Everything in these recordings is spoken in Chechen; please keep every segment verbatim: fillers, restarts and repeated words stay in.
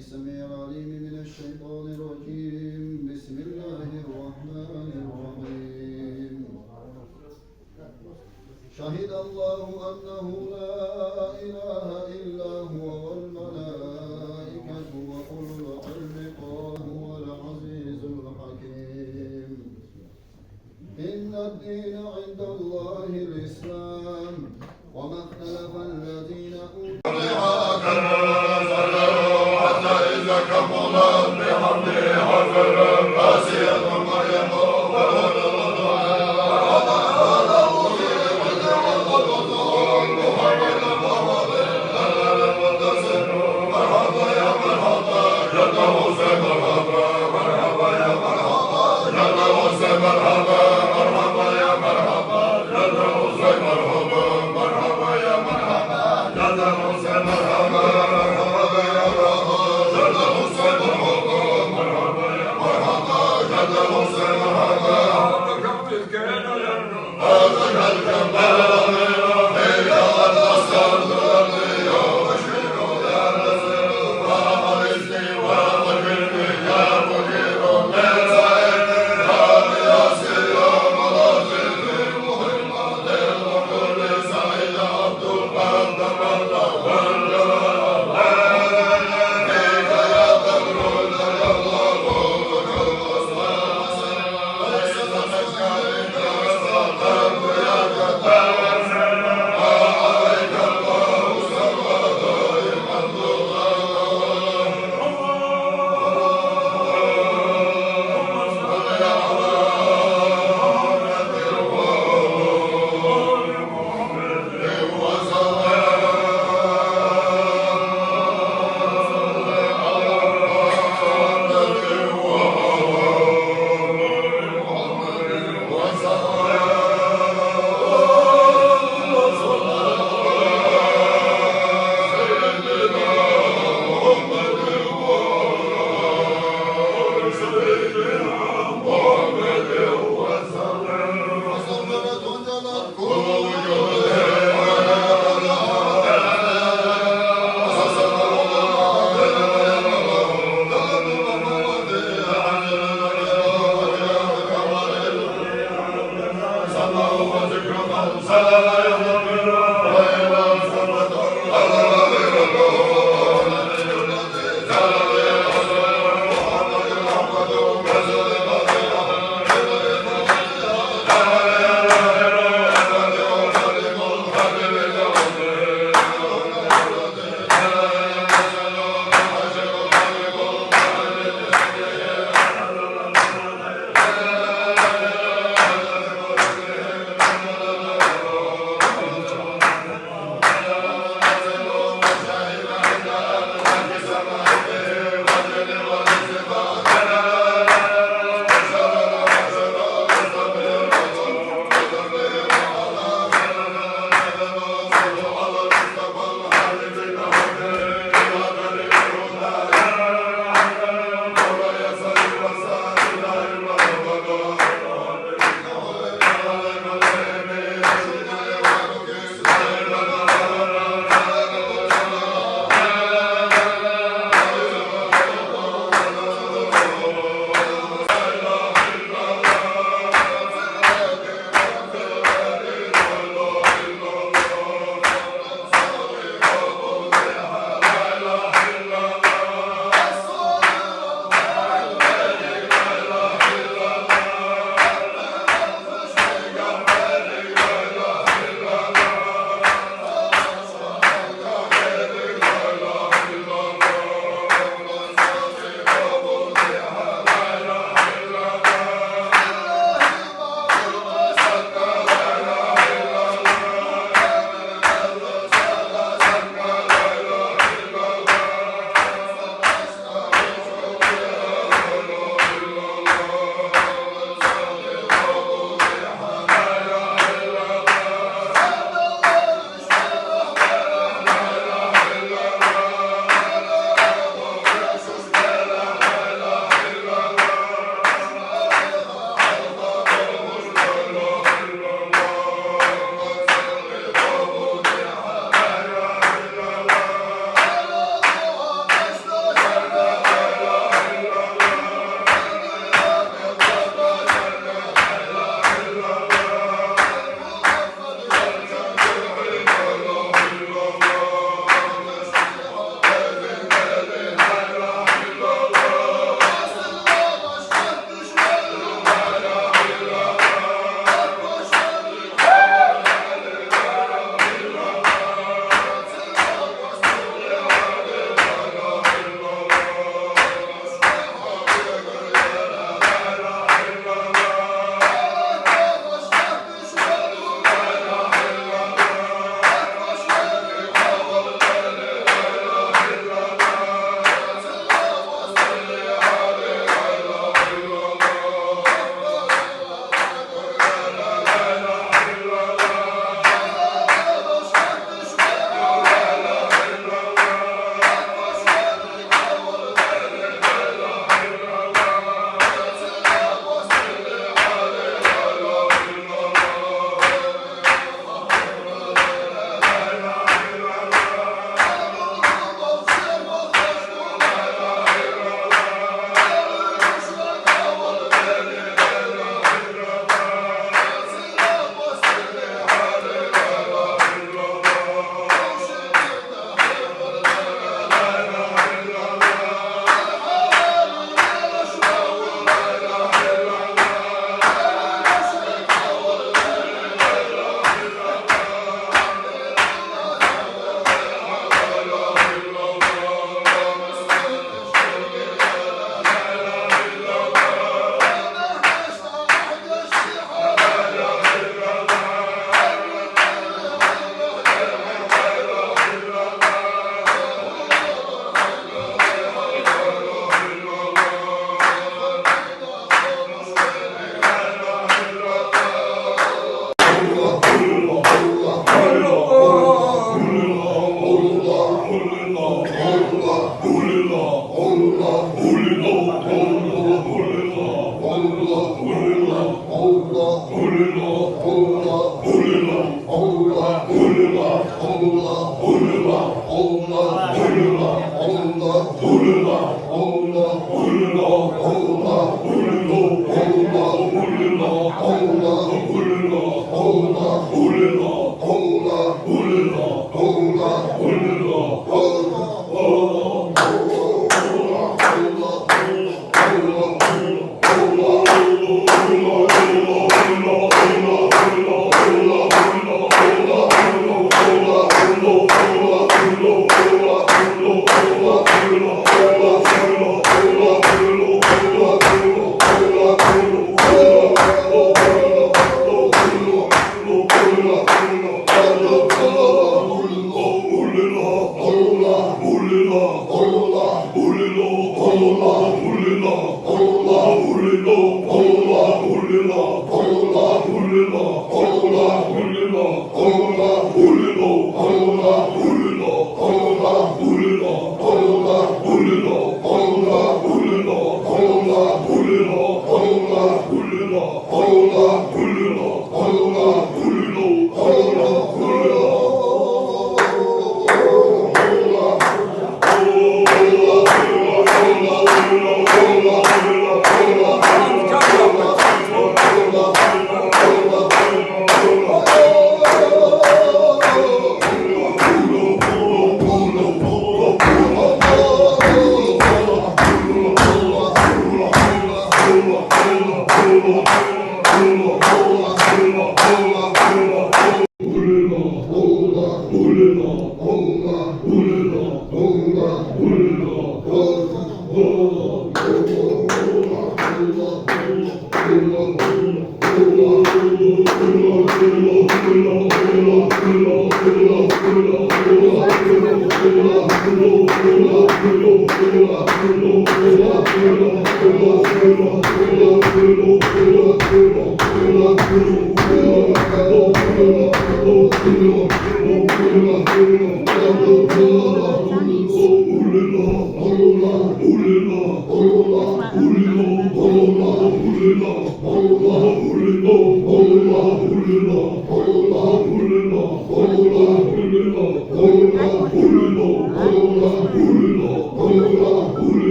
السميع العليم من الشيطان الرجيم. بسم الله الرحمن الرحيم. شهد الله أنه لا إله إلا هو والملائكة وأولو العلم قال هو العزيز الحكيم. إن الدين عند الله الإسلام. وما اختلف الذين أوتوا حتى إذا كملت بحمده حفل آسية مريم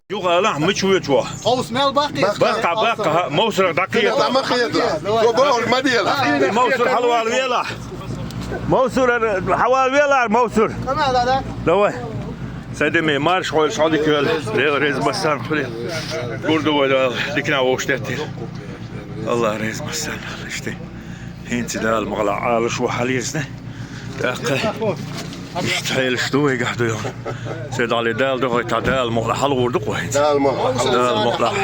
Юха алахь, мича вуьйчу ваха? Къовса мел баккхий? Баккха, баккха, хӀа, мовсарах дӀакхета. ДӀа ма кхета. Давай. Цо бохург ма дела. Мовсар хьалавала велахь. Мовсар, хьавала велахь, мовсар. Давай. Садами, марш хьойла, шо дика йойла. Дела реза бассан хуьле. Гурду вай Дала, дикна вовш деттира. Аллах реза бассан, иштта. ХӀинца Дала мукъалахь Ӏалашо хьалъезна. ТӀаккха иштта хьелаш ду вайгахь дуй хьуна. Седали Дала духьайтахь, Дала мукъалахь хьалгӀур ду-кх вай хӀинца. Дала мукъалахь. Дала мукъалахь.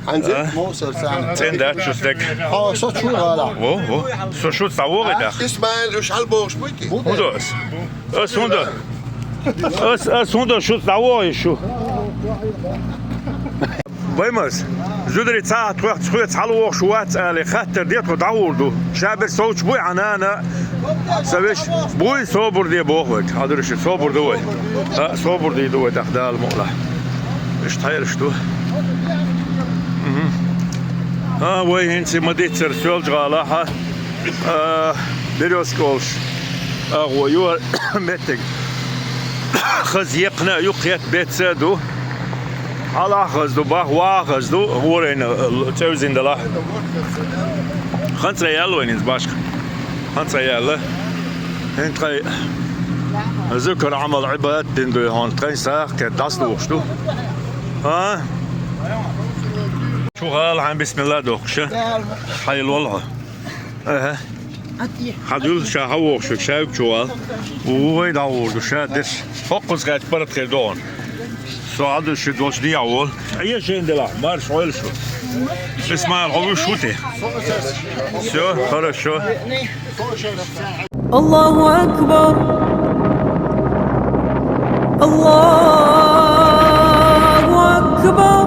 ХӀанз а? Мовсар царна. ЦӀена дац шуца дег. Хьо, со чу гӀала. Во, во. Со шуца дӀавогӀий дах. Исмаил, уьш хьалабохуш буй те? ХӀун до ас? Ас хӀун до? Ас, ас хӀун до шуца дӀавогӀий шу? Вай мас, зударий цхьа тхох цхьоьца хьалавохуш вац, аьле, хаттар де, тхо дӀагӀур ду. Ша бер совцуш буй хьан нана, сан веший? Буй, собар де боху вайга. Хьадуьруши, собар ду вай. А, собар де ду вай, тӀаккха Дала мукъалахь. Иштта хьелаш ду. Мгм. А, вай хӀинца ма-дийццара Соьлжа-ГӀалахь, а, Берёзка олуш, агӀо ю меттиг. Хаза екхна а ю, кхетта беца а ду. Хьалахь хаза ду, бах, ваха хаза ду, гӀорайна, э, цӀевзина далахь. Ханцра яьлла вайна иза башха. Ханцра яьлла. ХӀинца тхайн зикр, Ӏамал, Ӏибадат дина дуй хьуна, тхайн сагӀа кхетта дӀасадохуш ду. А? Чу гӀала хьан бисмилла дохкуша? Хьайла вала хьо. Аха. Хьан дуьлла ша хьан вохуш, ша вуьгу чу вала. Ву вай дӀагӀур ду, ша дерш. ХӀокхуза кхаьчча паргӀат хир ду хьуна. Со хьан дуьлла ши долчу дехьа волу. Ӏе шайна делахь, марш хьойла шу. Исмаил, хьо вуьш ву те? Всё, хорошо. الله أكبر. الله أكبر.